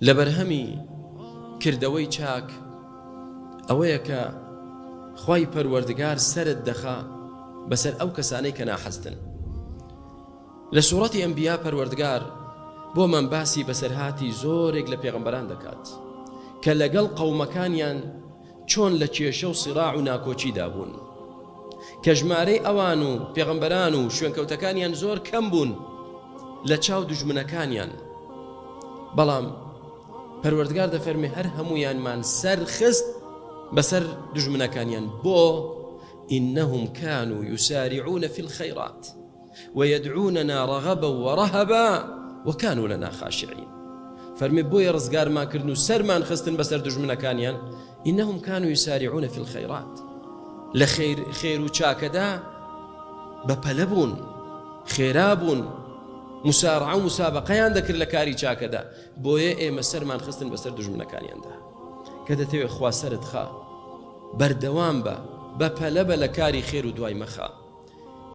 لە بەرهەمی کردەوەی چاک ئەوەیە کە خوای پەروەردگار سەرت دەخا بەسەر ئەو کەسانەی کە ناحەزتن. لە سوڕەتی ئەنبیا پەروەردگار بۆمان باسی بەسەرهاتی زۆرێک لە پێغەمبەران دەکات کە لەگەڵ قەومەکانیان چۆن لە کێشە و سیراع و ناکۆکیدا بوون کە ژمارەی ئەوان و پێغەمبەران و شوێنکەوتەکانیان زۆر کەم بوون لە چاو دوژمنەکانیان بەڵام پەروەردگار دەفەرمێ هەر هەموویانمان سەرخست بەسەر دوژمنەکانیان بۆ إنهم كانوا يسارعون في الخيرات ويدعوننا رغبا ورهبا وكانوا لنا خاشعين فەرمی بۆیە ڕزگارمان کردن و سەرمان خستن بەسەر دوژمنەکانیان إنهم كانوا يسارعون في الخيرات لە خێر خێر و چاکەدا بە پەلە بوون خێرا بوون مسارعە و مسابقەیان دەکرد لە کاری چاکەدا بۆیە ئێمە سەرمان خستن بەسەر دوژمنەکانیاندا کە دەتەوێت خوا سەرت خا بەردەوام بە بە پەلە بە لە کاری خێر و دوای مەخە.